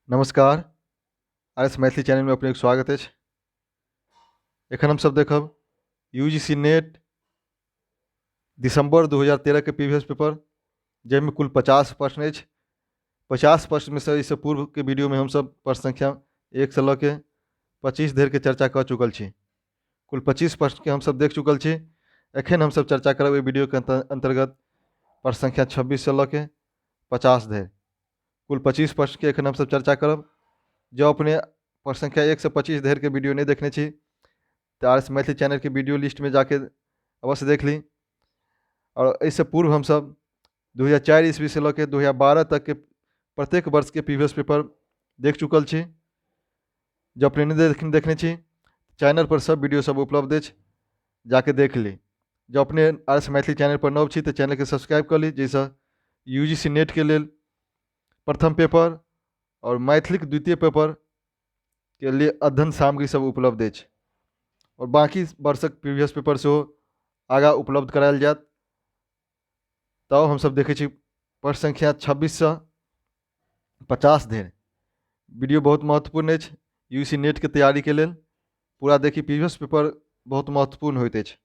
नमस्कार, R S Maithili चैनलमे अपनेके स्वागत अछि। एखन हमसभ देखब यू जी सी नेट दिसम्बर 2013 के प्रीवियस पेपर, जाहिमे कुल 50 प्रश्न अछि। 50 प्रश्नमे एहिसँ पूर्वके वीडियोमे हमसभ प्रश्न संख्या 1 लऽ के 25 धरिके चर्चा कऽ चुकल छी। कुल 25 प्रश्नके हमसभ देख चुकल छी। एखन हमसभ चर्चा करब एहि वीडियोके अन्तर्गत प्रश्न संख्या 26 लऽ के 50 धरि। कुल 25 प्रश्नके एखन हमसभ चर्चा करब। जँ अपने प्रश्न संख्या 1 से 25 धरिके वीडियो नहि देखने छी तऽ आर एस मैथिली चैनलके वीडियो लिस्टमे जाके अवश्य देख ली। आओर एहिसँ पूर्व हमसभ 2004 ईस्वीसँ लऽ के 2012 तकके प्रत्येक वर्षके प्रीवियस पेपर देख चुकल छी। जँ अपने नहि देखने छी, चैनल पर सब वीडियो सब उपलब्ध अछि, जाके देख ली। जँ अपने आर एस मैथिली चैनल पर नव छी तऽ चैनलके सब्सक्राइब कऽ ली, जाहिसँ यू जी सी नेटके लेल प्रथम पेपर आओर मैथिलीक द्वितीय पेपरके लिए अध्ययन सामग्री सब उपलब्ध अछि। आओर बाँकी वर्षक प्रीवियस पेपर सेहो आगाँ उपलब्ध करायल जायत। तब हमसभ देखै छी प्रश्न संख्या 26 सँ 50 धरि। वीडियो बहुत महत्वपूर्ण अछि यू सी नेटके तैयारीके लेल। पूरा देखी, प्रीवियस पेपर बहुत महत्वपूर्ण होइत अछि,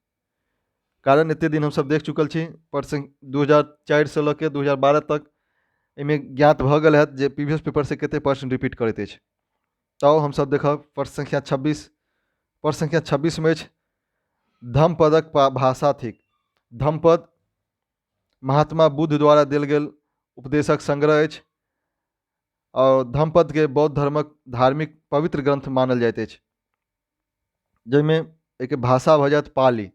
कारण एतेक दिन हमसभ देख चुकल छी प्रश्न 2004 सँ लऽ के 2012 तक। एहिमे ज्ञात भऽ गेल हैत जे प्रीवियस पेपरसँ कतेक प्रश्न रिपीट करैत अछि। तऽ हमसभ देखब प्रश्न संख्या 26। प्रश्न संख्या 26 मे अछि, धम्मपदक भाषा थिक। धम्मपद महात्मा बुद्ध द्वारा देल गेल उपदेशक संग्रह अछि आओर धम्मपदके बौद्ध धर्मक धार्मिक पवित्र ग्रंथ मानल जाइत अछि, जाहिमे एहिके भाषा भऽ जायत पाली।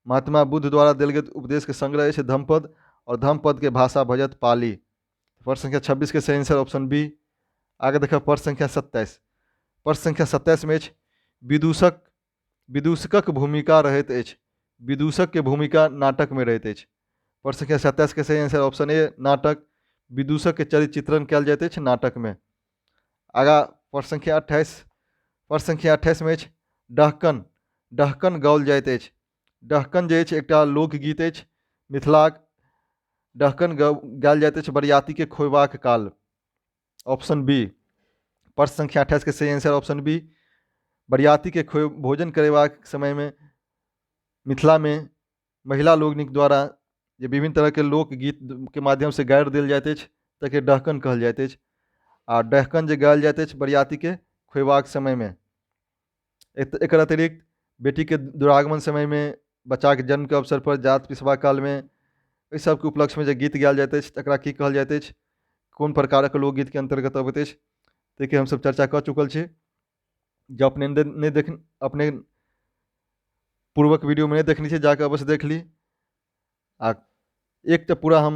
महात्मा बुद्ध द्वारा देल गेल उपदेशके संग्रह अछि धम्मपद आओर धम्मपदके भाषा भऽ जायत पाली। प्रश्न संख्या 26 के सही आंसर ऑप्शन बी। आगे देखब प्रश्न संख्या 27। प्रश्न संख्या 27 में अछि, विदूषक विदूषकक भूमिका रहैत अछि। विदूषकके भूमिका नाटकमे रहैत अछि। प्रश्न संख्या 27 के सही आंसर ऑप्शन ए, नाटक। विदूषकके चरित्र चित्रण कयल जाइत अछि नाटकमे। आगाँ प्रश्न संख्या 28। प्रश्न संख्या 28 मे अछि, डहकन डहकन गाओल जाइत अछि। डहकन जे अछि एकटा लोकगीत अछि मिथिलाक। डहकन गायल जाइत अछि बरियातीके खोयबाक काल। Option B. प्रश्न संख्या 28 के सही आंसर ऑप्शन बी। बरियातीके खोए भोजन करेबाक समयमे मिथिलामे महिला लोकनिक द्वारा जे विभिन्न तरहके लोकगीतके माध्यमसँ गारि देल जाइत अछि तकरे डहकन कहल जाइत अछि। आ डहकन जे गायल जाइत अछि बरियातीके खुएबाक समयमे, एकर अतिरिक्त बेटीके दुरागमन समयमे, बच्चाके जन्मके अवसर पर, जात पिसबा कालमे, एहि सबके उपलक्ष्यमे जे गीत गायल जाइत अछि तकरा की कहल जाइत अछि, कोन प्रकारक लोकगीतके अन्तर्गत अबैत अछि, ताहिके हमसब चर्चा कऽ चुकल छी। जँ अपने नहि देख अपने पूर्वक वीडियोमे नहि देखने छी, जाकऽ अवश्य देख ली। आ एक तऽ पूरा हम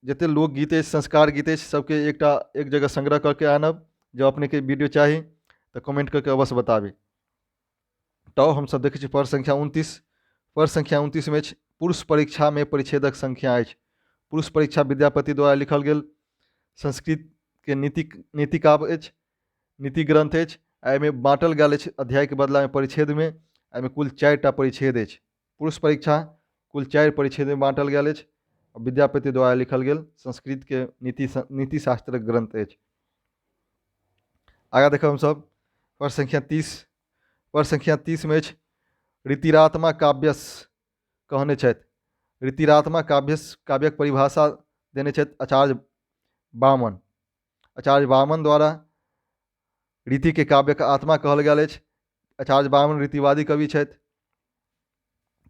जतेक लोकगीत अछि, संस्कार गीत अछि, सबके एकटा एक जगह संग्रह कऽ के आनब। जँ अपनेके वीडियो चाही तऽ कमेंट कऽ के अवश्य बताबी। तऽ हमसब देखै छी प्रश्न संख्या 29। प्रश्न संख्या 29 मे अछि, पुरुष परीक्षामे परिच्छेदक संख्या अछि। पुरुष परीक्षा विद्यापति द्वारा लिखल गेल संस्कृतके नीति काव्य अछि, नीति ग्रंथ अछि। एहिमे बाँटल गेल अछि अध्यायके बदलामे परिच्छेदमे। एहिमे कुल 4टा परिच्छेद अछि। पुरुष परीक्षा कुल 4 परिच्छेदमे बाँटल गेल अछि। विद्यापति द्वारा लिखल गेल संस्कृतके नीति शास्त्रक ग्रंथ अछि। आगाँ देखब हमसभ प्रश्न संख्या 30। प्रश्न संख्या 30 मे अछि, रीतिरात्मा काव्यस कहने छथि। रीतिरात्मा काव्यस काव्यक परिभाषा देने छथि आचार्य वामन। आचार्य वामन द्वारा रीतिके काव्यक आत्मा कहल गेल अछि। आचार्य वामन रीतिवादी कवि छथि।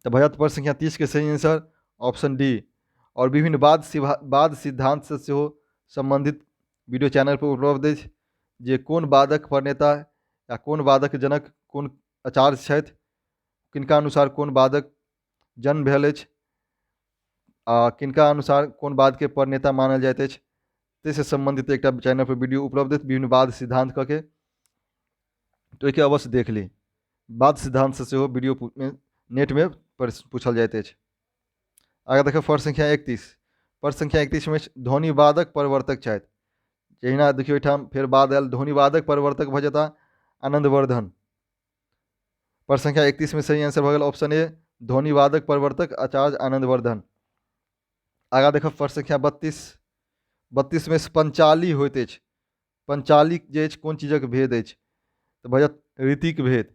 तऽ भऽ जायत प्रश्न संख्या 30 के सही आंसर ऑप्शन डी। आओर विभिन्न वाद सिद्धान्तसँ सेहो सम्बन्धित वीडियो चैनल पर उपलब्ध अछि, जे कोन वादक प्रणेता या कोन वादक जनक कोन आचार्य छथि, किनका अनुसार कोन वादक जन्म भेल अछि आ किनका अनुसार कोन वादके प्रणेता मानल जाइत अछि, ताहिसँ सम्बन्धित एकटा चैनल पर वीडियो उपलब्ध अछि विभिन्न वाद सिद्धान्त कऽ के, तऽ ओहिके अवश्य देख ली। वाद सिद्धान्तसँ सेहो वीडियो नेटमे पूछल जाइत अछि। आगाँ देखब प्रश्न संख्या 31। प्रश्न संख्या 31 मे ध्वनिवादक प्रवर्तक छथि। जहिना देखियौ एहिठाम फेर बाद आयल, ध्वनिवादक प्रवर्तक भऽ जेता आनन्दवर्धन। प्रश्न संख्या 31 मे सही आंसर भऽ गेल ऑप्शन ए, ध्वनिवादक प्रवर्तक आचार्य आनन्दवर्धन। आगाँ देखब प्रश्न संख्या 32। 32 मे पंचाली होइत अछि। पंचाली जे अछि कोन चीजक भेद अछि? तऽ भऽ जायत रीतिक भेद।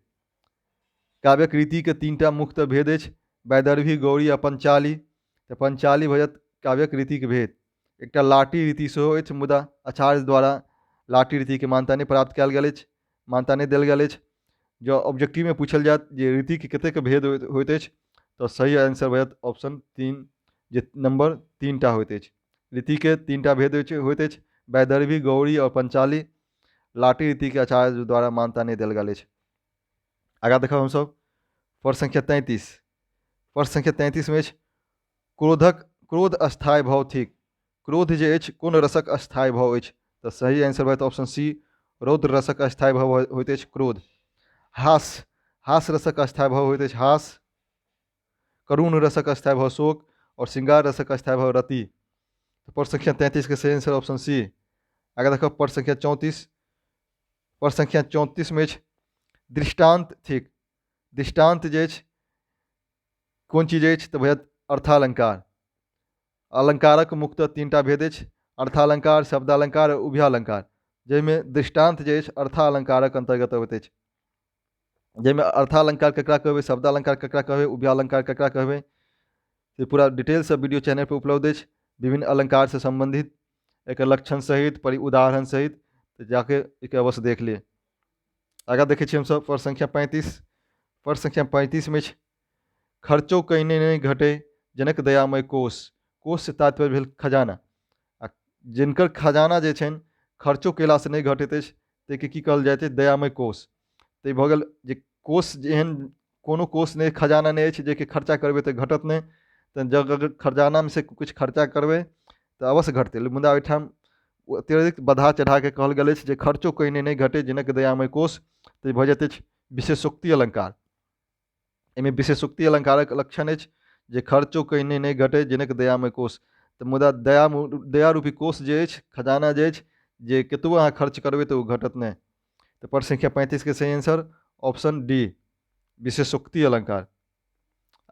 काव्यक रीतिके 3टा मुख्य भेद अछि, वैदर्भी, गौरी आ पंचाली। तऽ पंचाली भऽ जायत काव्यक रीतिक भेद। एकटा लाटी रीति सेहो अछि, मुदा आचार्य द्वारा लाटी रीतिके मान्यता नहि प्राप्त कयल गेल अछि, मान्यता नहि देल गेल अछि। जँ ऑब्जेक्टिवमे पूछल जायत जे रीतिके कतेक भेद होइत अछि, तऽ सही आंसर भऽ जायत ऑप्शन 3, जे नंबर 3टा होइत अछि। रीतिके 3टा भेद होइत अछि, वैदर्भी, गौरी आओर पंचाली। लाटी रीतिके आचार्य द्वारा मान्यता नहि देल गेल अछि। आगाँ देखब हमसभ प्रश्न संख्या 33। प्रश्न संख्या 33 मे अछि क्रोध अस्थायी भाव थिक। क्रोध जे अछि कोन रसक अस्थायी भाव अछि? तऽ सही आंसर भऽ जायत ऑप्शन सी, रौद्र रसक अस्थायी भाव होइत अछि क्रोध। हास रसक अस्थायी भाव होइत अछि हास। करुण रसक अस्थायी भाव शोक और श्रृंगार रसक अस्थायी भाव रति। तऽ प्रश्न संख्या 33 के सही आंसर ऑप्शन सी। आगे देखब प्रश्न संख्या 34। प्रश्न संख्या 34 में अछि दृष्टांत थिक। दृष्टांत जे अछि कोन चीज अछि? तऽ भऽ जायत अर्थालंकार। अलंकारक मुख्यतः 3टा भेद अछि, अर्थालंकार, शब्दालंकार और उभयालंकार, जाहिमे दृष्टांत जे अछि अर्थालंकारक अंतर्गत अबैत अछि। जाहिमे अर्थालंकार ककरा कहबै, शब्दालंकार ककरा कहबै, उभयालंकार ककरा कहबै, से पूरा डिटेलसँ वीडियो चैनल पर उपलब्ध अछि। विभिन्न अलंकारसँ संबंधित एकर लक्षण सहित उदाहरण सहित, तऽ जाके एके अवश्य देख लिअ। आगाँ देखै छी हमसभ प्रश्न संख्या 35। प्रश्न संख्या 35 मे अछि खर्चो कयने नहि घटे जनक दयामय कोष। कोष से तात्पर्य भेल खजाना, आ जिनकर खजाना जे छनि खर्चो कयलासँ नहि घटैत अछि ताहिके की कहल जाइत अछि? दयामय कोष। तऽ ई भऽ गेल जे कोष एहन कोनो कोष नहि, खजाना नहि अछि जेकि खर्चा करबै तऽ घटत नहि। तऽ जँ अगर खजानामे से किछु खर्चा करबै तऽ अवश्य घटतै, मुदा ओहिठाम अत्यधिक बढ़ा चढ़ाके कहल गेल अछि जे खर्चो कयने नहि घटे जनक दयामय कोष। तऽ ई भऽ जाइत अछि विशेषोक्ति अलंकार। एहिमे विशेषोक्ति अलंकारक लक्षण अछि जे खर्चो कयने नहि घटे जनक दयामय कोष। तऽ मुदा दयारूपी कोष जे अछि, खजाना जे अछि, जे कतबो अहाँ खर्च करबै तऽ ओ घटत नहि। तऽ प्रश्न संख्या 35 के सही आंसर ऑप्शन डी, विशेषोक्ति अलंकार।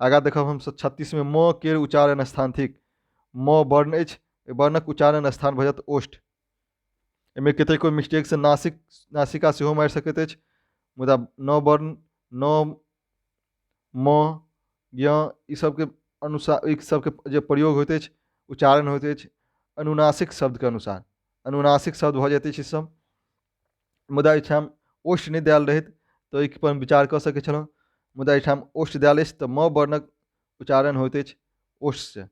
आगाँ देखब हमसभ 36 मे म केर उच्चारण स्थान थिक। म वर्ण अछि, एहि वर्णक उच्चारण स्थान भऽ जायत ओष्ठ। एहिमे कतेको मिस्टेकसँ नासिका सेहो मारि सकैत अछि, मुदा न वर्ण, न, म, य, ई सबके अनुसार ई सबके जे प्रयोग होइत अछि, उच्चारण होइत अछि अनुनासिक शब्दके अनुसार। अनुनासिक शब्द भऽ जाइत अछि ई सब। मुदा एहिठाम ओष्ठ नहि देल रहैत तऽ एहि पर विचार कऽ सकैत छलहुँ, मुदा एहिठाम ओष्ठ देल अछि तऽ म वर्णक उच्चारण होइत अछि ओष्ठसँ।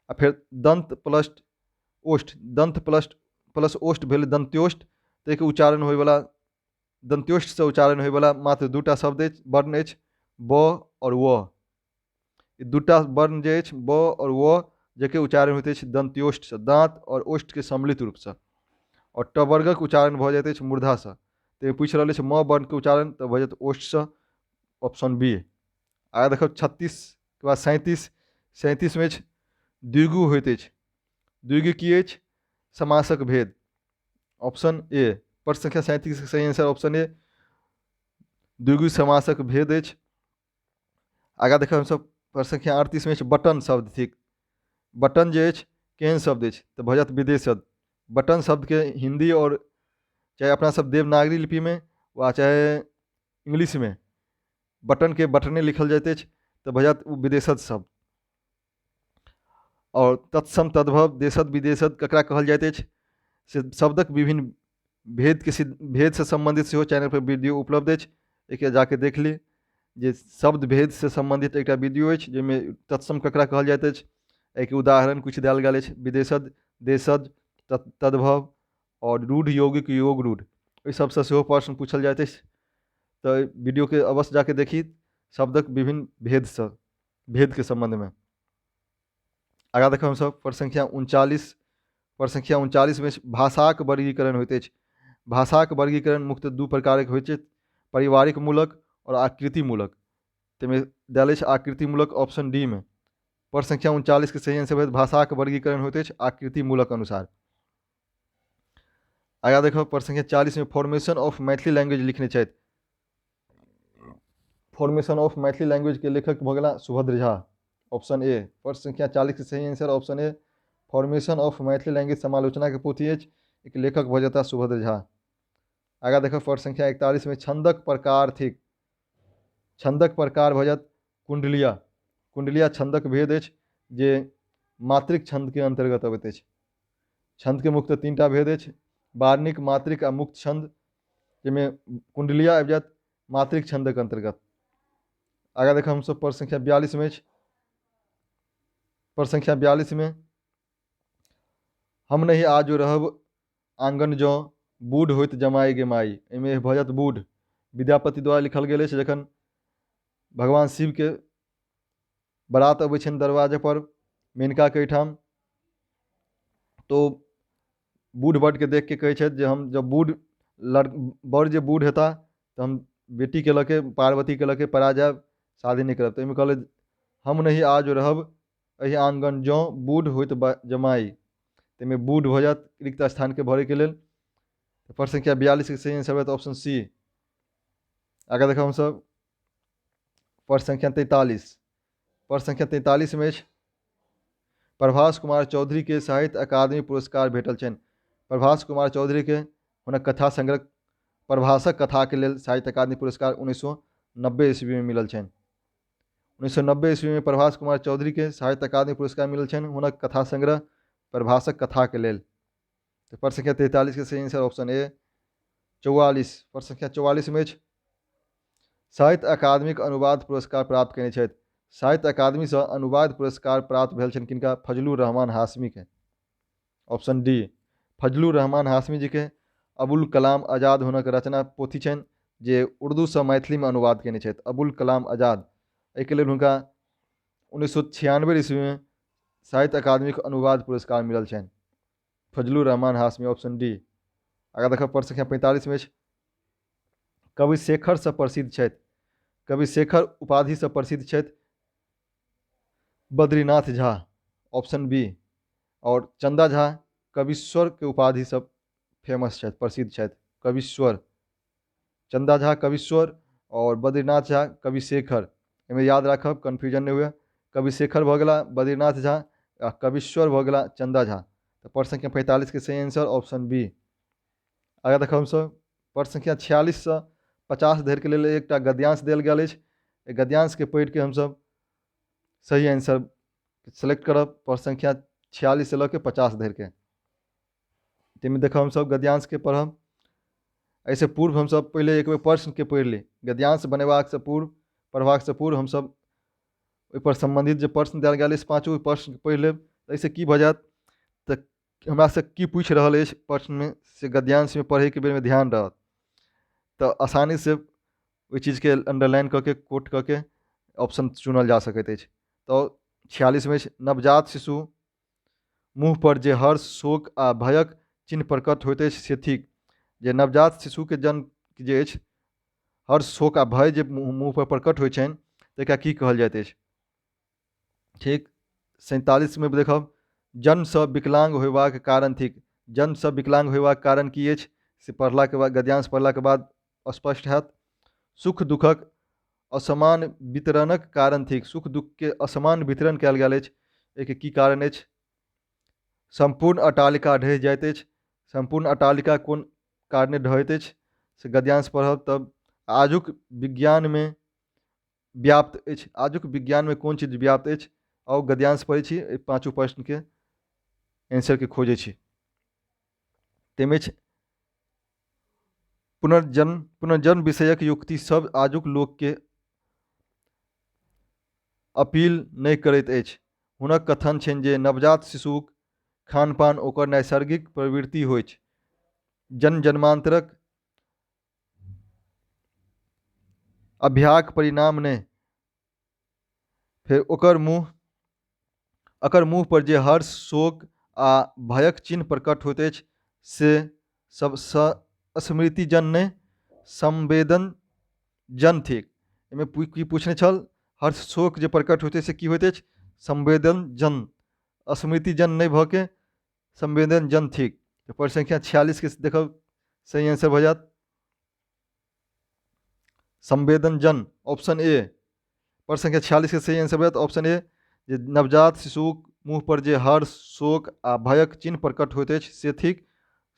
आ फेर दंत प्लस ओष्ठ, दंत प्लस ओष्ठ भेल दंत्योष्ठ, ताहिके उच्चारण होइवला दंत्योष्ठसँ उच्चारण होइवला मात्र 2टा शब्द अछि, वर्ण अछि, ब आओर व। ई 2टा वर्ण जे अछि ब आओर व, जाहिके उच्चारण होइत अछि दंत्योष्ठसँ, दाँत आओर ओष्ठके सम्मिलित रूपसँ। आओर ट वर्गक उच्चारण भऽ जाइत अछि मूर्धासँ। तऽ पूछि रहल अछि म वर्णके उच्चारण, तऽ भऽ जायत ओष्ठसँ, ऑप्शन बी। आगाँ देखब 36 के बाद 37। 37 मे अछि द्विगु होइत अछि। द्विगु की अछि? समासक भेद, ऑप्शन ए। प्रश्न संख्या 37 के सही आंसर ऑप्शन ए, द्विगु समासक भेद अछि। आगाँ देखब हमसभ प्रश्न संख्या 38 मे अछि बटन शब्द थिक। बटन जे अछि केहन शब्द अछि? तऽ भऽ जायत विदेश शब्द। बटन शब्दके हिन्दी आओर चाहे अपना सब देवनागरी लिपिमे वा चाहे इंग्लिशमे बटनके बटने लिखल जाइत अछि, तऽ भऽ जायत ओ विदेशद शब्द। आओर तत्सम तद्भव देशद विदेशद ककरा कहल जाइत अछि से शब्दक विभिन्न भेदके भेदसँ सम्बन्धित सेहो चैनल पर वीडियो उपलब्ध अछि, एहिके जाके देख ली जे शब्द भेदसँ सम्बन्धित एकटा वीडियो अछि जाहिमे तत्सम ककरा कहल जाइत अछि, एहिके उदाहरण किछु देल गेल अछि, विदेशद, देशज, तद्भव आओर रूढ़ यौगिक योग रूढ़, एहि सबसँ सेहो प्रश्न पूछल जाइत अछि। तऽ वीडियोके अवश्य जाके देखी शब्दक विभिन्न भेदसँ, भेदके सम्बन्धमे। आगाँ देखब हमसभ प्रश्न संख्या 39। प्रश्न संख्या 39 मे भाषाक वर्गीकरण होइत अछि। भाषाक वर्गीकरण मुख्यतः 2 प्रकारक होइत अछि, पारिवारिक मूलक आओर आकृति मूलक। ताहिमे देल अछि आकृति मूलक ऑप्शन डी मे। प्रश्न संख्या 39 के सही आंसर भेल भाषाक वर्गीकरण होइत अछि आकृति मूलक अनुसार। आगाँ देखब प्रश्न संख्या 40 में फॉर्मेशन ऑफ मैथिली लैंग्वेज लिखने छथि। फॉर्मेशन ऑफ मैथिली लैंग्वेज के लेखक भऽ गेला सुभद्र झा, ऑप्शन ए। प्रश्न संख्या 40 के सही answer option A. Formation of Maithili language समालोचना के पोथी अछि, एक लेखक भऽ जेताह सुभद्र झा। आगाँ देखब प्रश्न संख्या 41 में छंदक प्रकार थिक। छंदक प्रकार भऽ जायत कुंडलिया। कुंडलिया छंदक भेद अछि जे मात्रिक छंदके अन्तर्गत अबैत अछि। छंदके मुख्यतः 3टा भेद अछि, वार्णिक, मात्रिक आ मुक्त छंद, जाहिमे कुंडलिया आबि जायत मात्रिक छंदक अन्तर्गत। आगाँ देखब हमसभ प्रश्न संख्या 42 में अछि। प्रश्न संख्या 42 में हम नहि आजो रहब आंगन जँ बूढ़ होइत जमाय गे माइ, एहिमे भऽ जायत बूढ़। विद्यापति द्वारा लिखल गेल अछि। जखन भगवान शिवके बारात अबै छनि दरवाजे पर मेनकाके एहिठाम, तो बूढ़ बड़के देखके कहै छथि जे हम जब बूढ़ लड़ बड़ जे बूढ़ हेता तऽ हम बेटीके लऽ के पार्वतीके लऽ के पड़ा जायब, शादी नहि करब। तऽ एहिमे कहलथि हम नहि आज रहब एहि आङ्गन जँ बूढ़ होइत जमाइ, ताहिमे बूढ़ भऽ जायत रिक्त स्थानके भरैके लेल। प्रश्न संख्या 42 के सही आंसर होयत ऑप्शन सी। आगाँ देखब हमसभ प्रश्न संख्या 43। प्रश्न संख्या 43 में अछि प्रभास कुमार चौधरी के साहित्य अकादमी पुरस्कार भेटल छनि। प्रभास कुमार चौधरी के हुनक कथा संग्रह प्रभासक कथा के लेल साहित्य अकादमी पुरस्कार 1990 ईस्वी में मिलल छनि। 1990 ईस्वी में प्रभास कुमार चौधरी के साहित्य अकादमी पुरस्कार मिलल छनि हुनक कथा संग्रह प्रभासक कथा के लेल। तऽ प्रश्न संख्या 43 के सही आंसर ऑप्शन ए। 44, प्रश्न संख्या 44 में अछि साहित्य अकादमीक अनुवाद पुरस्कार प्राप्त कयने छथि। साहित्य अकादमीसँ अनुवाद पुरस्कार प्राप्त भेल छनि किनका? फजलुर रहमान हाशमीके, ऑप्शन डी। फजलुर रहमान हाशमी जीके अबुल कलाम आजाद हुनक रचना पोथी छनि जे उर्दूसँ मैथिलीमे अनुवाद कयने छथि, अबुल कलाम आजाद। एहिके लेल हुनका 1996 ईस्वीमे साहित्य अकादमीक अनुवाद पुरस्कार मिलल छनि, फजलुर रहमान हाशमी, ऑप्शन डी। आगाँ देखब प्रश्न संख्या 45 में अछि कवि शेखरसँ प्रसिद्ध छथि। कवि शेखर उपाधिसँ प्रसिद्ध छथि बद्रीनाथ झा, ऑप्शन बी। और चंदा झा कविश्वर के उपाधिसँ फेमस छथि, प्रसिद्ध छथि, कविश्वर। चंदा झा कविश्वर और बद्रीनाथ झा कवि शेखर। एहिमे याद राखब, कन्फ्यूजन नहि हुए। कवि शेखर भऽ गेला बद्रीनाथ झा आ कविश्वर भऽ गेला चंदा झा। तऽ प्रश्न संख्या 45 के सही आंसर ऑप्शन बी। आगाँ देखब हमसभ प्रश्न संख्या 46 सँ 50 धरिके लेल एकटा गद्यांश देल गेल अछि। एहि गद्यांशके पढ़िके हमसभ सही आंसर सेलेक्ट करब प्रश्न संख्या 46 सँ लऽ के 50 धरिके। ताहिमे देखब हमसभ गद्यांशके पढ़ब। एहिसँ पूर्व हमसभ पहिले एक बेर प्रश्नके पढ़ि ली। गद्यांश बनेबाकसँ पूर्व, पढ़बाकसँ पूर्व हमसभ ओहिपर सम्बन्धित जे प्रश्न देल गेल अछि पाँचो, ओहि प्रश्नके पढ़ि लेब। एहिसँ की भऽ जायत तऽ हमरासँ की पूछि रहल अछि प्रश्नमे से गद्यांशमे पढ़ैके बेरमे ध्यान रहत, तऽ आसानीसँ ओहि चीजके अंडरलाइन कऽ के कोट कऽ के ऑप्शन चुनल जा सकैत अछि। तऽ 46मे अछि नवजात शिशु मुँह पर जे हर्ष, शोक आ भयक चिन्ह प्रकट होइत अछि से थिक। जे नवजात शिशुके जन्म जे अछि हर्ष, शोक आ भय जे मुँह पर प्रकट होइ छनि तकरा की कहल जाइत अछि? ठीक, 47मे देखब जन्मसँ विकलांग होयबाक कारण थिक। जन्मसँ विकलांग होयबाक कारण की अछि से पढ़लाके बाद, गद्यांश पढ़लाके बाद स्पष्ट हैत। सुख दुःखक असमान वितरणक कारण थिक। सुख दुःखके असमान वितरण कयल गेल अछि, एहिके की कारण अछि? सम्पूर्ण अट्टालिका ढहि जाइत अछि। सम्पूर्ण अट्टालिका कोन कारणे ढहैत अछि से गद्यांश पढ़ब तब। आजुक विज्ञानमे व्याप्त अछि। आजुक विज्ञानमे कोन चीज व्याप्त अछि? आउ गद्यांश पढ़ै छी, एहि पाँचो प्रश्नके आंसरके खोजै छी। ताहिमे अछि पुनर्जन्म। पुनर्जन्म विषयक युक्ति सब आजुक लोकके अपील नहि करैत अछि। हुनक कथन छनि जे नवजात शिशुक खानपान ओकर नैसर्गिक प्रवृत्ति होइछ। जन्म जन्मान्तरक अभ्यासक परिणाम नहि। फेर ओकर मुँह एकर मुँह पर जे हर्ष, शोक आ भयक चिन्ह प्रकट होइत अछि से सबसँ स्मृतिजन नहि, संवेदनजन थिक। एहिमे की पूछने छल? हर्ष शोक जे प्रकट होइत अछि से की होइत अछि? संवेदनजन, स्मृतिजन नहि भऽ के संवेदनजन थिक। तऽ प्रश्न संख्या 46 के देखब सही आंसर भऽ जायत संवेदनजन, ऑप्शन ए। प्रश्न संख्या 46 के सही आंसर भऽ जायत ऑप्शन ए, जे नवजात शिशुक मुँह पर जे हर्ष, शोक आ भयक चिन्ह प्रकट होइत अछि से थिक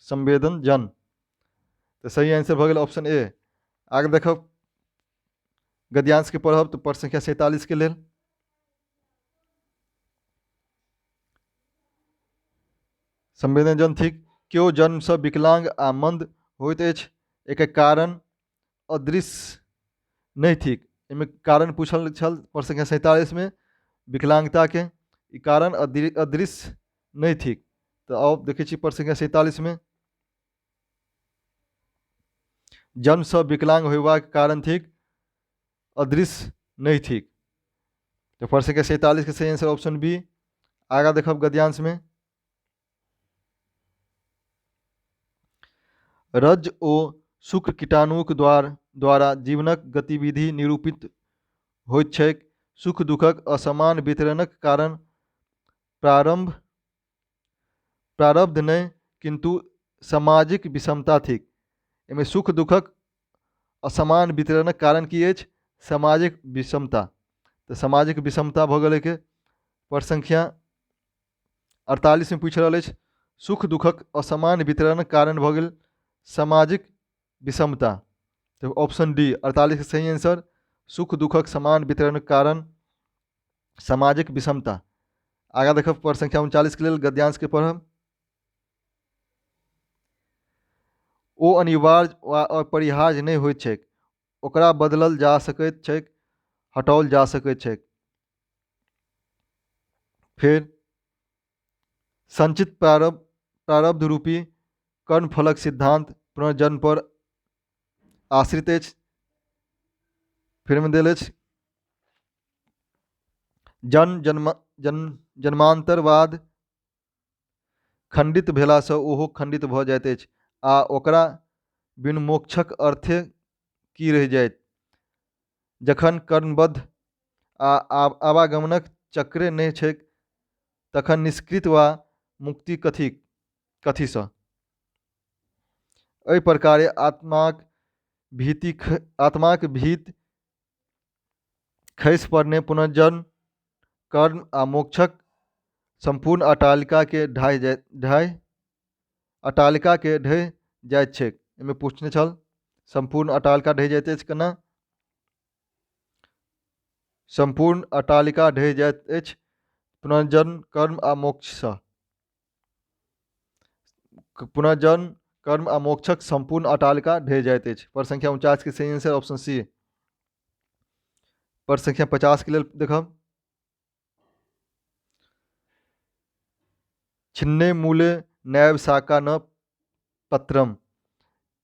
संवेदन जन। तऽ सही आंसर भऽ गेल ऑप्शन ए। आगे देखब गद्यांशके पढ़ब तऽ प्रश्न संख्या 47 के लेल। संवेदन जन थिक। केओ जन्मसँ विकलांग आ मंद होइत अछि, एकर कारण अदृश्य नहि थिक। एहिमे कारण पूछल छल प्रश्न संख्या 47 मे विकलांगताके, ई कारण अदृश्य नहि थिक। तऽ आउ देखै छी प्रश्न संख्या 47 मे। जन्मसँ विकलांग होयबाक कारण थिक अदृश्य नहि थिक। तऽ प्रश्न संख्या 47 के सही आंसर ऑप्शन बी। आगाँ देखब गद्यांशमे। रज ओ शुक्र कीटाणुक द्वारा जीवनक गतिविधि निरूपित होइत छैक। सुख दुखक असमान वितरणक कारण प्रारब्ध नहि किन्तु सामाजिक विषमता थिक। एहिमे सुख दुखक असमान वितरणक कारण की अछि? सामाजिक विषमता। तऽ सामाजिक विषमता भऽ गेल एहिके। प्रश्न संख्या 48 मे पूछि रहल अछि, सुख दुखक असमान वितरणक कारण भऽ गेल सामाजिक विषमता। तऽ ऑप्शन डी 48 के सही आंसर, सुख दुखक समान वितरणक कारण सामाजिक विषमता। आगाँ देखब प्रश्न संख्या 39 के लेल गद्यांश के पढ़ब। ओ अनिवार्य वा अपरिहार्य नहि होइत छैक, ओकरा बदलल जा सकैत छैक, हटाओल जा सकैत छैक। फेर संचित प्रारब्ध रूपी कर्मफलक सिद्धांत पुनर्जन्म पर आश्रित अछि। फेर देल अछि जन्म जन्म जन्म जन्मांतरवाद खंडित भेलासँ ओहो खंडित भऽ जाइत अछि आ ओकरा बिनु मोक्षक अर्थे की रहि जायत, जखन कर्मबद्ध आ आवागमनक चक्रे नहि छैक तखन निष्कृत वा मुक्ति कथीसँ। एहि प्रकारे आत्माक भीत खसि पड़ने पुनर्जन्म कर्म आ मोक्षक सम्पूर्ण अट्टालिकाके ढहि जाइत छैक। एहिमे पूछने छल सम्पूर्ण अट्टालिका ढहि जाइत अछि केना? सम्पूर्ण अट्टालिका ढहि जाइत अछि पुनर्जन्म कर्म आ मोक्षसँ। पुनर्जन्म कर्म आ मोक्षक सम्पूर्ण अट्टालिका ढहि जाइत अछि। प्रश्न संख्या 49 के सही आंसर ऑप्शन सी। प्रश्न संख्या 50 के लेल देखब। छिन्ने मूले नैव शाखा न पत्रम।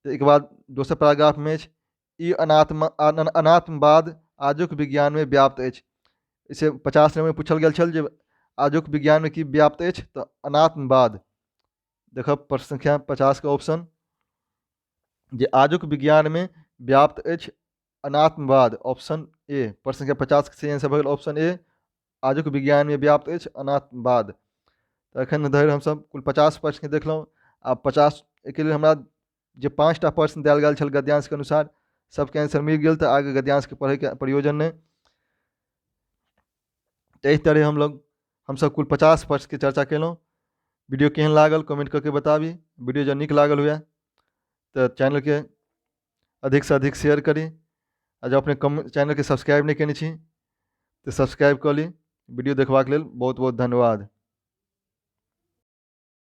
एक बाद दोसर पैराग्राफ में अछि, ई अनात्मवाद आजुक विज्ञान में व्याप्त अछि। इसे 50 नंबर में पूछल गेल छल जे आजुक विज्ञान में की व्याप्त अछि, तऽ अनात्मवाद। देखब प्रश्न संख्या 50 के ऑप्शन जे आजुक विज्ञान में व्याप्त अछि अनात्मवाद, ऑप्शन ए। प्रश्न संख्या 50 के सही आंसर भऽ गेल ऑप्शन ए, आजुक विज्ञान में व्याप्त अछि अनात्मवाद। तऽ एखन धरि हमसब कुल 50 प्रश्न देखलहुँ। आ 50 एहिके लेल हमरा जे 5टा प्रश्न देल गेल छल गद्यांशके अनुसार सबके आंसर मिल गेल, तऽ आगे गद्यांशके पढ़ैके प्रयोजन नहि। तऽ एहि तरहे हमसब कुल 50 प्रश्नके चर्चा केलहुँ। वीडियो केहन लागल कमेंट कऽ के बताबी। वीडियो जँ नीक लागल हुए तऽ चैनलके अधिकसँ अधिक शेयर करी, आ जँ अपने चैनलके सब्सक्राइब नहि केने छी तऽ सब्सक्राइब कऽ ली। वीडियो देखबाक लेल बहुत बहुत धन्यवाद।